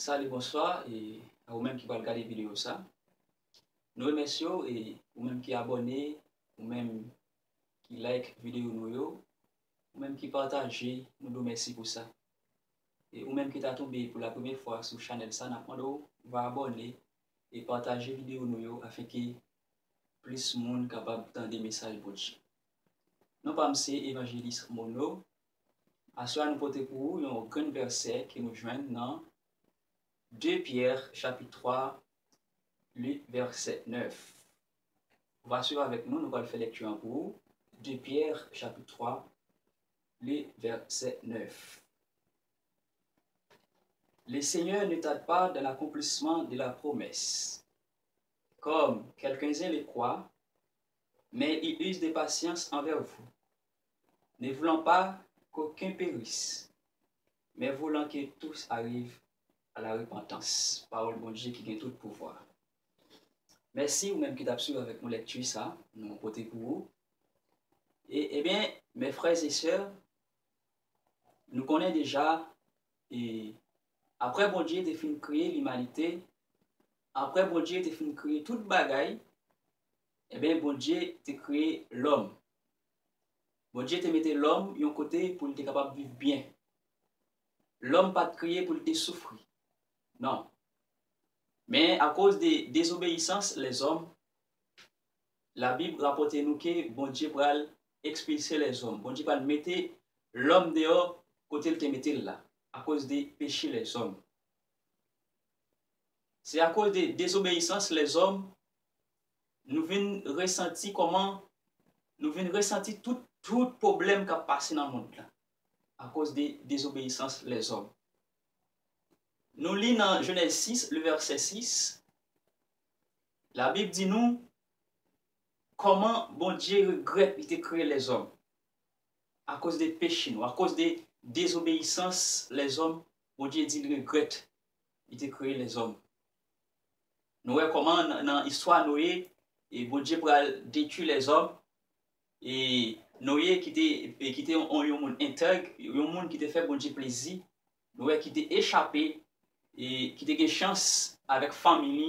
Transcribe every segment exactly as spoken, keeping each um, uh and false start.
Salut, bonsoir, e a ou menm ki pral gade videyo sa. Nou remèsye w, e ou menm ki abòne, ou menm ki like videyo nou yo, ou menm ki pataje, nou di w mèsi pou sa. E ou menm ki ta tonbe pou la premyè fwa sou chanèl sa, n ap mande w va abòne e pataje videyo nou yo afenke plis moun kapab tande mesaj Bondye. Non pa m se Evanjelis Mono. Aswè a nou pote pou ou yon grenn vèsè ke nou jwenn nan de Pyè chapit twa, le vèsè nèf. Ou va swiv avèk nou, nou pral fè lèkti an pou ou. De Pyè chapit twa, le vèsè nèf. Le Seigneur ne tarde pas dans l'accomplissement de la promesse, comme quelques-uns le croient, mais il use de patience envers vous, ne voulant pas qu'aucun périsse, mais voulant que tous arrivent à la repentance. Pawòl Bondye ki gen tout pouvwa. Mèsi ou menm ki t ap swiv avèk nou lèkti sa nou pote pou ou. E, ebyen, mes frères et sœurs, nou konnen deja, e, apre Bondye te fin kreye limanite, apre Bondye te fin kreye tout bagay, ebyen, Bondye te kreye lòm. Bondye te mete lòm yon kote pou l te kapab viv byen. Lòm pa t kreye pou l te soufri. Non. Men akoz de dezobeyisans lèzòm, Labib rapòte nou ke Bondye pral ekspilse lèzòm. Bondye pral mete lòm deyò kote l te mete l la, akoz de peche lèzòm. Se akoz de dezobeyisans lèzòm, nou vin resanti kòman, nou vin resanti tout, tout pwoblèm k ap pase nan mond la, akoz de dezobeyisans lèzòm. Nou li nan Jenèz sis, le vèsè sis, Labib di nou kòman Bondye regrèt li te kreye lèzòm. Akoz de peche nou, akoz de dezobeyisans lèzòm, Bondye di l regrèt li te kreye lèzòm. Nou wè kòman nan, nan istwa Noye, e Bondye pral detwi lèzòm, e Noye ki te, e ki te yon, yon moun entèg, yon moun ki te fè Bondye plezi, nou wè ki te echape, e ki te gen chans avèk fanmi li,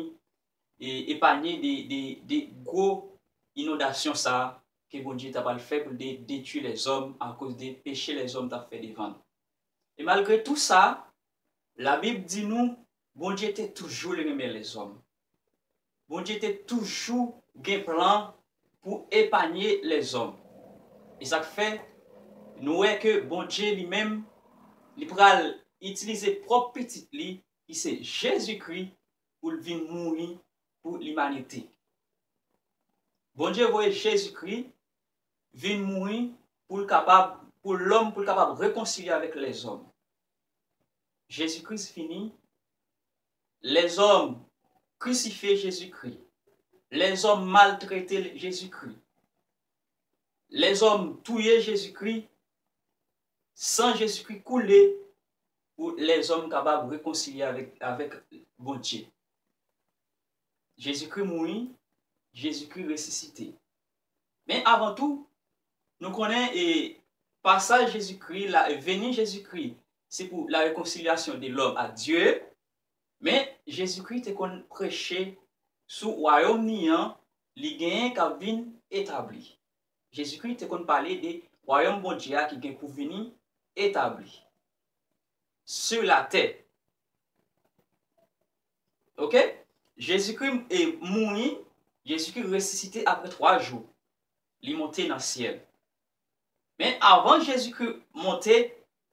e epanye de, de, de gwo inondasyon sa a ke Bondye ta pral fè pou l de, detwi lèzòm akoz de peche lèzòm t ap fè devan l. E malgre tou sa, Labib di nou, Bondye te toujou renmen lèzòm. Bondye te toujou gen plan pou epanye lèzòm. E sa k fè, nou wè ke Bondye li menm, li pral itilize pwòp pitit li, ki se Jezikri, pou l vin mouri pou limanite. Bondye voye Jezikri vin mouri pou l kapab, pou lòm, pou l kapab rekonsilye avèk lèzòm. Jezikri vini, lèzòm krisifye Jezikri, lèzòm maltrete Jezikri, lèzòm touye Jezikri, san Jezikri koule pou lèzòm kapab rekonsilye avèk, avèk Bondye. Jezikri mouri, Jezikri resisite. Men avan tou, nou konnen e pasaj Jezikri, la, veni Jezikri, se pou la rekonsilyasyon de lòm ak Dye. Men Jezikri te konn preche sou wayòm ni an, li genyen k ap vin etabli. Jezikri te konn pale de wayòm Bondye a ki gen pou vini etabli sur la terre. Oke? Jezikri e mouri, Jezikri resisite apre twa jou. Li monte nan syèl. Men avan Jezikri monte,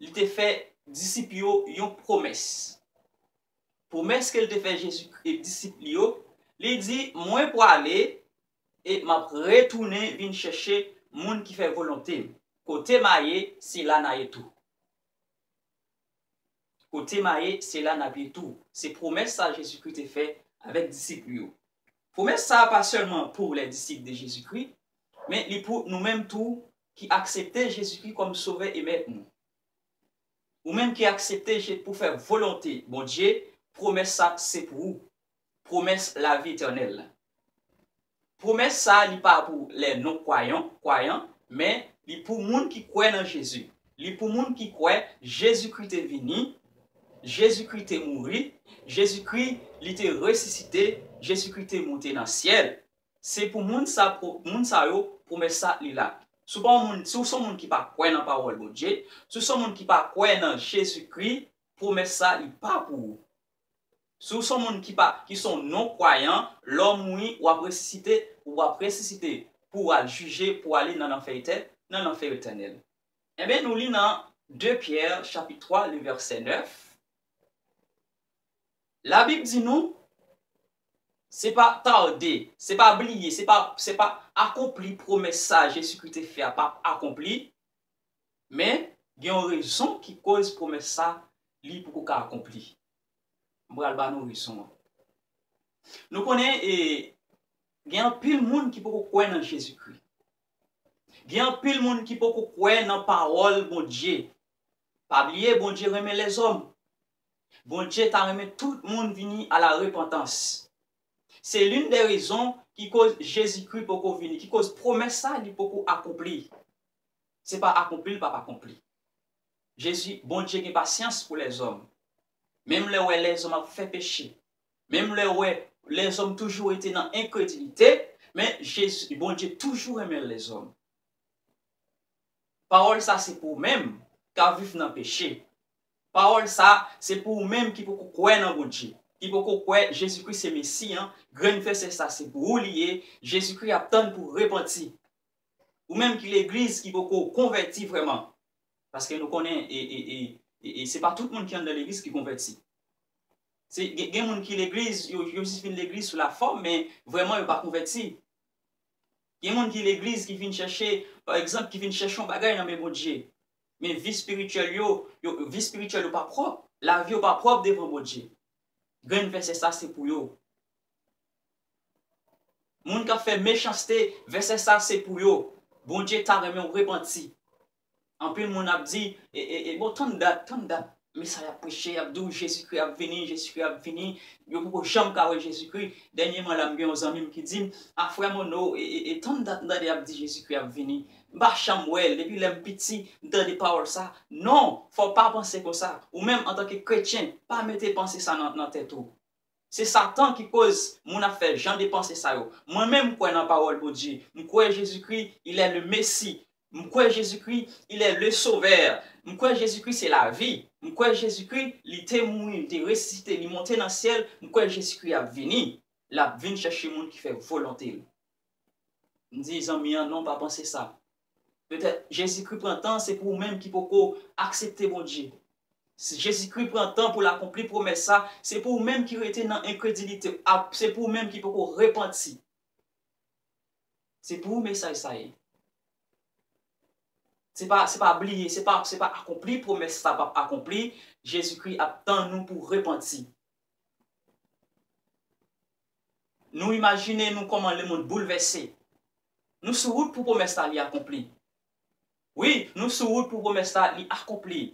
li te fè disip yo yon pwomès. Pwomès ke l te fè Jezikri, disip li yo, li di, mwen pwale e m ap retounen vin chèche moun ki fè volonte m. Kote m a ye, se la n a ye tou. Kote m a ye, se la n ap ye tou. Se pwomès sa Jezikri te fè avèk disip li yo. Pwomès sa a pa sèlman pou les disciples de Jésus-Christ, men li pou nou menm tou ki aksepte Jezikri kòm Sovè e Mèt nou. Ou menm ki aksepte Je-, pou fè volonte Bondye, pwomès sa se pou ou. Pwomès lavi etènèl la. Pwomès sa a, li pa pou lè non kwayan, kwayan, men li pou moun ki kwè nan Jezi. Li pou moun ki kwè Jezikri te vini, Jezikri te mouri, Jezikri, li te resisite, Jezikri te monte nan syèl. Se pou moun sa, pou moun sa yo, pwomès sa, li la. Si w pa yon moun, si w se yon moun ki pa kwè nan pawòl Bondye, si w se yon moun ki pa kwè nan Jezikri, pwomès sa, li pa pou ou. Si w se yon moun ki pa, ki se yon non-kwayan, lè w mouri, w ap resisite, w ap resisite pou w al jije, pou w ale nan lanfè etè-, nan lanfè etènèl. Ebyen, nou li nan de Pyè, chapit twa, le vèsè nèf. Labib di nou, se pa tade, se pa bliye, se pa, se pa akonpli pwomès sa Jezikri te fè a p ap akonpli, men gen yon rezon ki koz pwomès sa, li poko ka akonpli. M pral ba nou rezon an. Nou konnen, e, gen anpil moun ki poko kwè nan Jezikri. Gen anpil moun ki poko kwè nan pawòl Bondye. Pa bliye, Bondye renmen lèzòm. Bondye ta renmen tout moun vini a la repantans. Se l'une des raisons ki koz Jezikri poko vini, ki koz pwomès sa li poko akonpli. Se pa akonpli l p ap akonpli. Jezi, Bondye gen pasyans pou lèzòm. Menm lè w wè lèzòm ap fè peche, menm lè w wè lèzòm toujou rete nan enkredilite, men Jezi, Bondye toujou renmen lèzòm. Pawòl sa se pou ou menm k ap viv nan peche. Pawòl sa se pou ou menm ki poko kwè nan Bondye, ki poko kwè Jezikri se Mesi an. Grenn vèsè sa se pou ou li ye. Jezikri ap tann pou w repanti. Ou menm ki legliz ki poko konvèti vrèman. Paske nou konnen, e, e, e, e, e se pa tout moun ki anndan legliz ki konvèti. Se, gen, gen moun ki legliz, yo, yo jis vin legliz sou lafòm, men vrèman yo pa konvèti. Gen moun ki legliz ki vin chèche, pa egzanp, ki vin chèche yon bagay nan men Bondye. Men vi espirityèl yo, yo, vi espirityèl yo pa pwòp, lavi yo pa pwòp devan Bondye. Grenn vèsè sa se pou yo. Moun k ap fè mechanste, vèsè sa se pou yo. Bondye ta renmen w repanti. Anpil moun ap di, e, e, e, bon, tann dat, tann dat. Mesay ap preche, y ap di w Jezikri ap vini, Jezikri ap vini. Yo poko janm ka wè Jezikri. Dènyèman la, m gen yon zanmi m ki di m, a, frè Mono, e, e, e, tann dat m tande y ap di Jezikri ap vini. M pa janm wè l. Depi lè m piti, m tande pawòl sa. Non, fò w pa panse konsa. Ou menm, antanke kretyen, pa mete panse sa nan, nan tèt ou. Se Satan ki koz moun ap fè jan de panse sa yo. Mwen menm, m kwè nan pawòl Bondye. M kwè Jezikri, il est le Messie. M kwè Jezikri, il est le Sauveur. M kwè Jezikri se lavi. M kwè Jezikri, li te mouri, li te resisite, li monte nan syèl. M kwè Jezikri ap vini. L ap vin chèche moun ki fè volonte l. M di zanmi an, non, pa panse sa. Petèt, Jezikri pran tan, se pou ou menm ki poko aksepte Bondye. Si Jezikri pran tan pou l akonpli pwomès sa, se pou ou menm ki rete nan enkredilite, ap, se pou ou menm ki poko repanti. Se pou ou mesaj sa ye. Se pa, se pa bliye, se pa, se pa akonpli pwomès sa p ap akonpli. Jezikri ap tann nou pou repanti. Nou imajine nou kòman lemonn boulvèse. Nou sou wout pou pwomès la li akonpli. Wi, nou sou wout pou pwomès la li akonpli.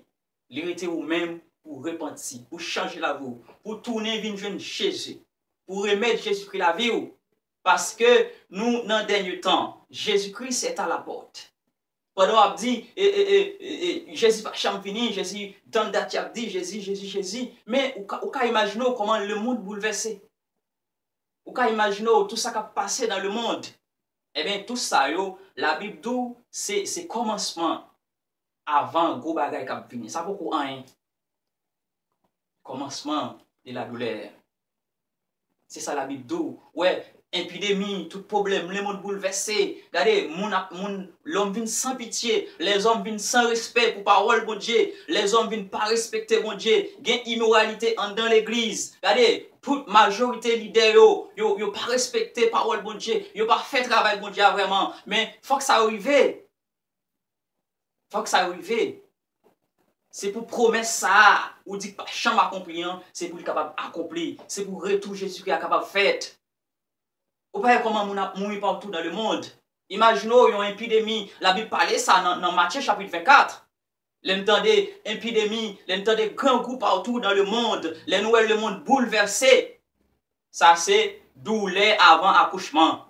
Li rete ou menm pou repanti, pou chanje lavi w, pou tounen vin jwenn Jezi, pou remèt Jezikri lavi w. Paske nou nan dènye tan. Jezikri se ta lapòt. Pandan w ap di, e, e, e, e, e, Jezi pa janm vini, Jezi, tann dat y ap di, Jezi, Jezi, Jezi. Men ou ka, ou ka imajine w kòman lemonn boulvèse. Ou ka imajine w tout sa k ap pase nan lemonn. Ebyen, tout sa yo, Labib di w, se, se kòmansman avan gwo bagay k ap vini. Sa poko anyen. Kòmansman de la doulè. Se sa Labib di w. Wè, epidemi, tout pwoblèm, lemonn boulvèse. Gade, moun ap, moun, lòm vin san pitye, lèzòm vin san respè pou pawòl Bondye, lèzòm vin pa respekte Bondye, gen imoralite anndan legliz. Gade, tout majorite lidè yo, yo, yo pa respekte pawòl Bondye, yo pa fè travay Bondye a vrèman. Men, fòk sa yo rive. Fòk sa yo rive. Se pou pwomès sa a, ou di k pa janm akonpli an, se pou li kapab akonpli. Se pou retou Jezikri a kapab fèt. Ou pa wè kòman moun ap mouri partout dans le monde? Imajine w yon epidemi, Labib pale sa nan, nan Matye chapit vennkat. Lè n tande epidemi, lè n tande grangou partout dans le monde, lè nou wè lemonn boulvèse, sa se doulè avan akouchman.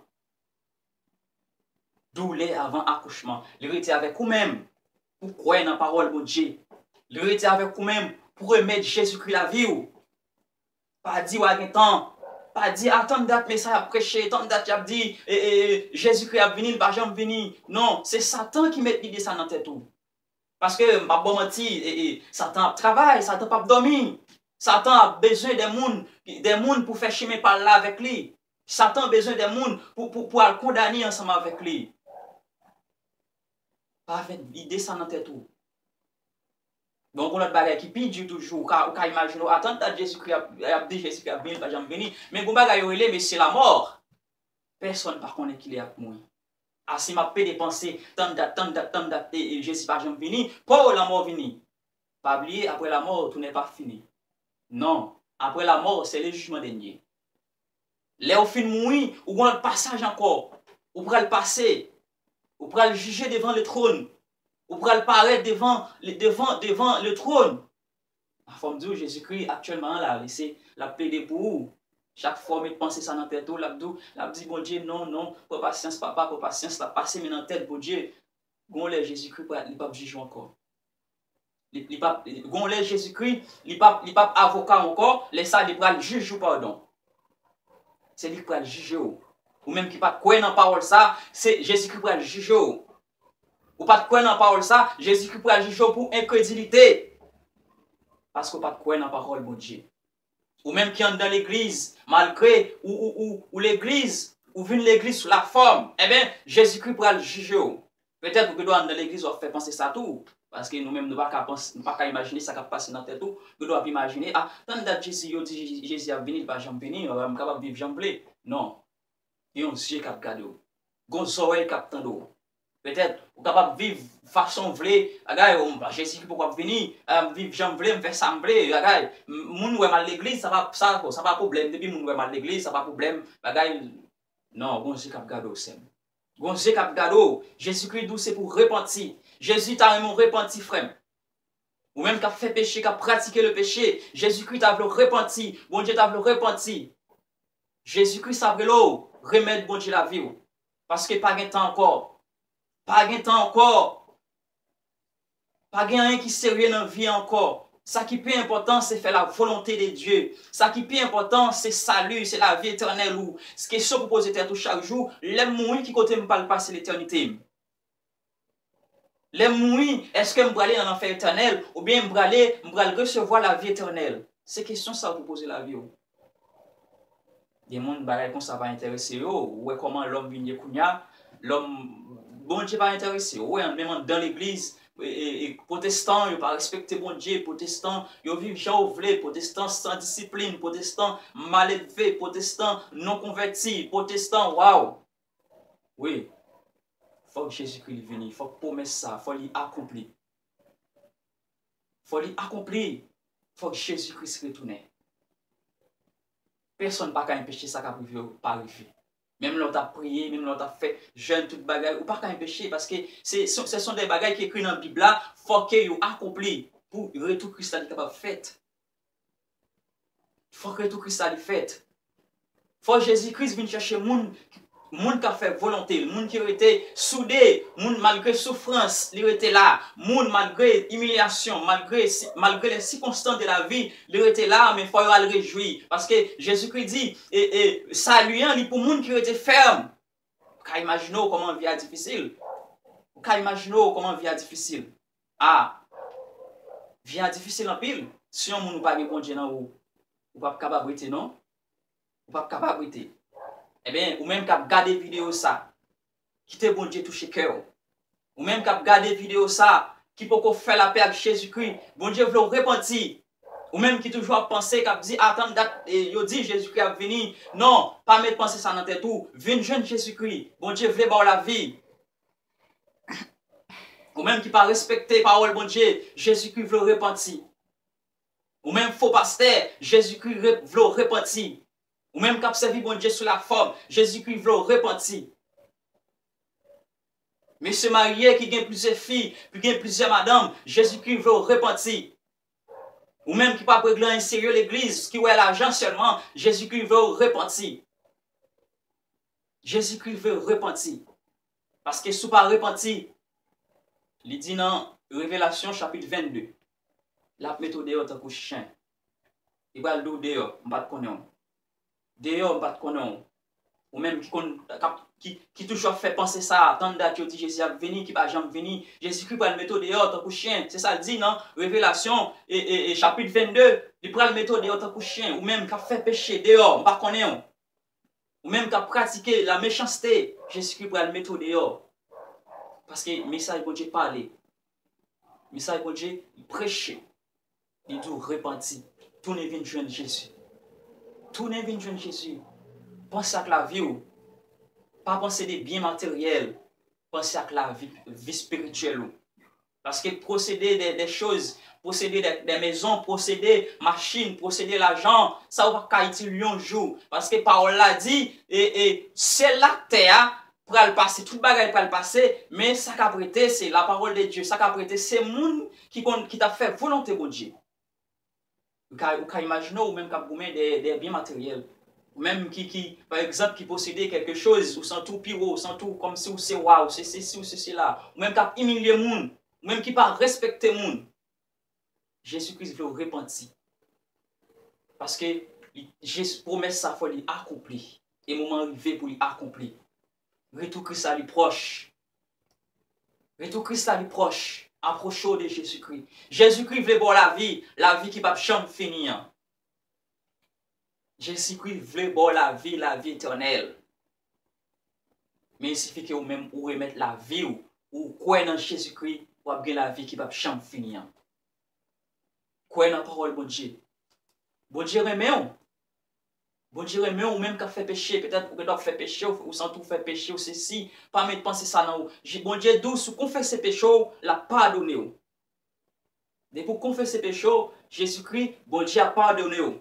Doulè avan akouchman. Li rete avèk ou menm pou kwè nan pawòl Bondye. Li rete avèk ou menm pwomèt Jezikri lavi w. Pa di w a gen tan. Pa di, "A, tann dat mesaj ap preche, tann dat y ap di, e, e, e, Jezikri ap vini, l pa janm vini." Non, se Satan ki met lide sa nan tèt ou. Paske, m p ap ba w manti, e, e, Satan ap travay, Satan p ap dòmi. Satan ap bezwen de moun, de moun pou fè chimen pa l la avèk li. Satan bezwen de moun pou, pou, pou al kondane ansanm avèk li. Pa avèk ide sa nan tèt ou. Bon, gon lòt bagay ki pi di toujou, ou ka, ou ka imajine w, a, tann dat Jezikri ap, ap di Jezikri ap vini, l pa janm vini. Men gon bagay yo rele mesye lamò. Pèsonn pa konnen kilè y ap mouri. A, si m ap pede panse, tann dat, tann dat, tann dat, e, e, Jezi pa janm vini, po, lanmò vini. Pa bliye, apre lanmò, tout n'est pas fini. Non, apre lanmò, c'est le jugement dernier. Lè ou fin mouri, ou gon lòt pasaj ankò. Ou pral pase. Ou pral jije devan le tròn. Ou pral parèt devan, devan, devan le tròn. A, fò m di w, Jezikri aktyèlman an la, li se, l ap plede pou ou. Chak fwa w met panse sa nan tèt ou, l ap di w, l ap di Bondye, "Non, non, pran pasyans, papa, pran pasyans." L ap pase men nan tèt Bondye. Gon lè Jezikri pral, li p ap jije w ankò. Li, li p ap, gon lè Jezikri, li p ap, li p ap avoka w ankò, lè sa li pral jij ou, padon. Se li ki pral jije w. Ou menm ki pa t kwè nan pawòl sa, se Jezikri pral jije w. Ou pa t kwè nan pawòl sa, Jezikri pral jije w pou enkredilite. Paske w pa t kwè nan pawòl Bondye. Ou menm ki anndan legliz, malgre ou, ou, ou, ou legliz, ou vin legliz sou lafòm, enben, Jezikri pral jije w. Petèt ou gen dwa anndan legliz, w ap fè panse sa tou. Paske nou menm, nou pa ka panse, nou pa ka imajine sa k ap pase nan tèt ou. Gen dwa w ap imajine, a, tann dat Jezi, yo di Jezi ap vini, li pa janm vini, m kapab viv jan m vle. Non. Gen yon zye k ap gade w. Gen yon zòrèy k ap tande w. Petèt, ou kapab viv fason w vle, bagay, o, m pa Jezi ki poko ap vini, a, m viv jan m vle, m fè sa m vle, bagay. M, moun wè m al legliz, sa pa, sa, sa pa pwoblèm. Depi moun wè m al legliz, sa pa pwoblèm, bagay. Non, gon zye k ap gade w, sè m. Gon zye k ap gade w. Jezikri di w se pou w repanti. Jezi ta renmen w repanti, frè m. Ou menm k ap fè peche, k ap pratike le peche, Jezikri ta vle w repanti. Bondye ta vle w repanti. Jezikri sa ap rele w remèt Bondye lavi w. Paske pa gen tan ankò. Pa gen tan ankò. Pa gen anyen ki serye nan vi a ankò. Sa ki pi enpòtan, se fè la volonte de Dye. Sa ki pi enpòtan, se sali, se lavi etènèl ou. Kesyon pou poze tèt ou chak jou, lè m mouri, ki kote m pral pase letènite m? Lè m mouri, èske m prale nan lanfè etènèl, oubyen m prale, m pral resevwa lavi etènèl? Se kesyon sa w pou poze lavi w. Gen moun bagay konsa pa enterese yo. Ou wè kòman lòm vin ye kounye a. Lòm, Bondye pa enterese yo. Ou wè, menm anndan legliz, e, e, e, pwotestan, yo pa respekte Bondye. Pwotestan, yo viv jan yo vle. Pwotestan san disiplin. Pwotestan maledve. Pwotestan non konvèti. Pwotestan, waw. Wi. Fòk Jezikri li vini. Fòk pwomès sa, fòk li akonpli. Fò li akonpli. Fòk Jezi Kris retounen. Pèsonn pa ka enpeche sa k ap rive yo pa rive. Menm lè w t ap priye, menm lè w t ap fè jèn, tout bagay, ou pa ka enpeche, paske se, se, se son de bagay ki ekri nan Bib la, fò ke yo akonpli pou retou Kris la li kapab fèt. Fòk retou Kris la li fèt. Fò Jezi Kris vin chèche moun, moun k ap fè volonte l, moun ki rete soude, moun malgre soufrans, li rete la, moun malgre imilyasyon, malgre, malgre les circonstances de la vie, li rete la, men fò yo al rejwi. Paske Jezi Kris di, e, e, sali an, li pou moun ki rete fèm. Ou ka imajine w kòman vi a difisil. Ou ka imajine w kòman vi a difisil. A, vi a difisil anpil. Si yon moun ou pa gen Bondye nan ou, ou p ap kapab rete non. Ou p ap kapab rete. Ebyen, ou menm k ap gade videyo sa, kite Bondye touche kè w. Ou menm k ap gade videyo sa, ki poko fè lapè ak Jezikri, Bondye vle w repanti. Ou menm ki toujou ap panse, k ap di, "A, tann dat, e, yo di Jezikri ap vini." Non, pa met panse sa nan tèt ou. Vin jwenn Jezikri. Bondye vle ba w lavi. Ou menm ki pa respekte pawòl Bondye, Jezikri vle w repanti. Ou menm fo pastè, Jezikri re-, vle w repanti. Ou menm k ap sèvi Bondye sou lafòm, Jezikri vle w repanti. Mesye marye ki gen plizyè fi, ki gen plizyè madanm, Jezikri vle w repanti. Ou menm ki p ap regle anyen serye legliz, ki wè lajan sèlman, Jezikri vle w repanti. Jezikri vle w repanti. Paske si w pa repanti, li di nan Revelasyon chapit vennde, L ap mete w deyò tankou chen. Li pral di w deyò, m pa t konnen w. Deyò, m pa t konnen w. Ou menm ki konn, k ap, ki, ki toujou ap fè panse sa a, tann dat yo di Jezi ap vini, ki pa janm vini. Jezikri pral mete w deyò tankou chen. Se sa l di nan Revelasyon, e, e, e, chapit vennde. Li pral mete w deyò tankou chen. Ou menm k ap fè peche, deyò, m pa konnen w. Ou menm k ap pratike la mechanste, Jezikri pral mete w deyò. Paske mesaj Bondye pale, mesaj Bondye preche, li di w repanti, tounen vin jwenn Jezi. Tounen vin jwenn Jezi. Panse ak lavi w. Pa panse de byen materyèl. Panse ak lavi, vi espirityèl ou. Paske posede de, de choz, posede de, de mezon, posede machin, posede lajan, sa ou p ap ka itil yon jou. Paske pawòl la di, e, e, syèl la, tè a, pral pase, tout bagay pral pase, men sa k ap rete, se la parole de Dieu, sa k ap rete, se moun ki konn, ki t ap fè volonte Bondye. Ou ka, ou ka imajine w, ou menm k ap goumen dèyè, dèyè byen materyèl. Ou menm ki, ki, pa egzanp, ki posede kèlke choz, ou santi w pi wo, ou santi w kòmsi ou se wa, ou se sesi, ou se sela. Ou menm k ap imilye moun, ou menm ki pa respekte moun. Jezikri vle w repanti. Paske li, Jezi, pwomès sa fò li akonpli. E moman an rive pou li akonpli. Retou Kris la li pwòch. Retou Kris la li pwòch. Apwoche w de Jezikri. Jezikri vle ba w lavi, lavi ki p ap janm fini an. Jezikri vle ba w lavi, lavi etènèl. Men il sifi ke ou menm ou remèt lavi w, ou kwè nan Jezikri, w ap gen lavi ki p ap janm fini an. Kwè nan pawòl Bondye. Bondye renmen w. Bondye renmen w, ou menm k ap fè peche, petèt ou gentan ap fè peche, ou, ou santi w fè peche, ou sesi, pa met panse sa nan ou. Je, Bondye di w, si w konfese peche w, l ap padone w. Depi w konfese peche w, Jezikri, Bondye ap padone w.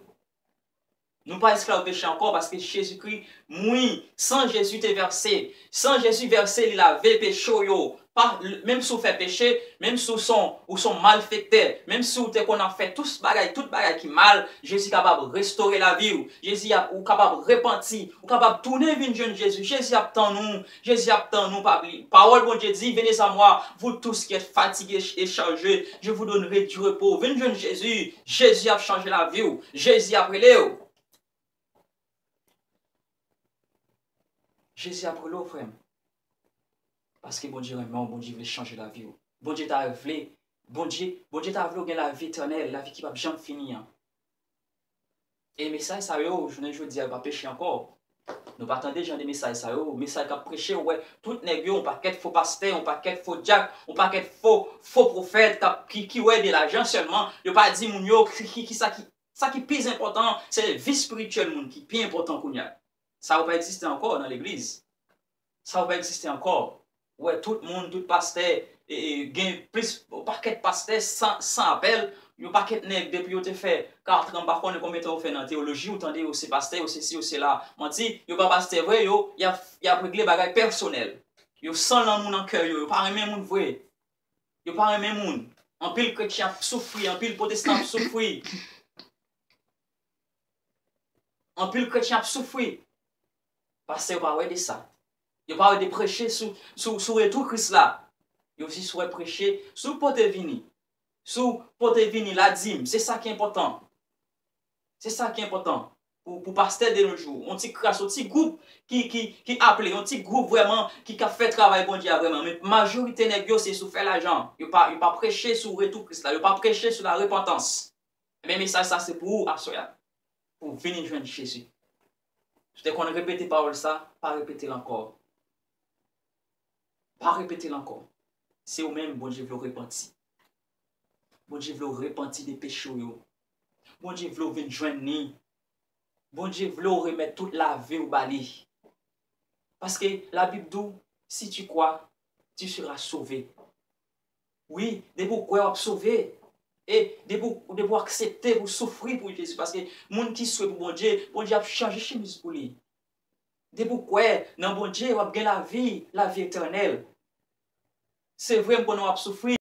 Nou pa esklav peche ankò, paske Jezikri mouri, san Jezi te vèse. San Jezi vèse, li lave peche w yo. Pa, menm si w fè peche, menm si w son, ou son malfektè, menm si w te konn ap fè tout bagay, tout bagay ki mal, Jezi kapab restore lavi w. Jezi ap, ou kapab repanti, ou kapab tounen vin jwenn Jezi. Jezi ap tann ou, Jezi ap tann ou, pa bliye. Pawòl Bondye di, venez à moi, vous tous qui êtes fatigués et chargés, je vous donnerai du repos. Vin jwenn Jezi. Jezi ap chanje lavi w. Jezi ap rele w. Jezi ap rele w, frè m. Paske Bondye renmen w, Bondye vle chanje lavi w. Bondye ta vle, Bondye, Bondye ta vle w gen lavi etènèl, lavi ki p ap janm fini an. E mesaj sa yo, jounen jodi a, yo pa preche ankò. Nou pa tande jan de mesaj sa yo, mesaj k ap preche, ou wè, tout nèg yo, yon pakèt fo pastè, yon pakèt fo dyak, yon pakèt fo, fo pwofèt k ap, ki, ki wè de lajan sèlman, yo pa di moun yo ki, ki, ki sa ki, sa ki pi enpòtan, se vi espirityèl moun ki pi enpòtan kounye a. Sa yo pa egziste ankò nan legliz. Sa yo pa egziste ankò. Ou wè tout moun, tout pastè, e, e, gen plis, yon pakèt pastè san, san apèl, yon pakèt nèg depi yo te fè katran, m pa konnen konbyen tan yo fè nan teyoloji, ou tande yo se pastè, yo sesi, yo sela. Manti, yo pa pastè vre, yo, y ap, y ap regle bagay pèsonèl. Yo san lanmou nan kè yo, yo pa renmen moun vre. Yo pa renmen moun. Anpil kretyen ap soufri, anpil pwotestan ap soufri. Anpil kretyen ap soufri. Pastè yo pa wè de sa. Yo pa wè de preche sou, sou, sou retou Kris la. Yo jis wè preche sou pote vini. Sou pote vini ladim. Se sa ki enpòtan. Se sa ki enpòtan pou, pou pastè de nos jours. Yon ti kras, yon ti gwoup ki, ki, ki aple, yon ti gwoup vrèman ki ka fè travay Bondye a vrèman. Men majorite nèg yo se sou fè lajan. Yo pa, yo pa preche sou retou Kris la. Yo pa preche sou la repantans. Ebyen, mesaj sa se pou ou aswè a. Pou w vini jwenn Jezi. Si w te konn repete pawòl sa, pa repete l ankò. Pa repete l ankò. Se ou menm Bondye vle w repanti. Bondye vle w repanti de peche w yo. Bondye vle w vin jwenn li. Bondye vle w remèt tout lavi w ba li. Paske Labib di w, si tu crois, tu seras sauvé. Wi, depi w kwè w ap sove. E depi w, depi w aksepte pou w soufri pou Jezi. Paske moun ki swe pou Bondye, Bondye ap chanje chemiz pou li. Depi w kwè nan Bondye, w ap gen lavi, lavi etènèl. Se vre, m konnen w ap soufri.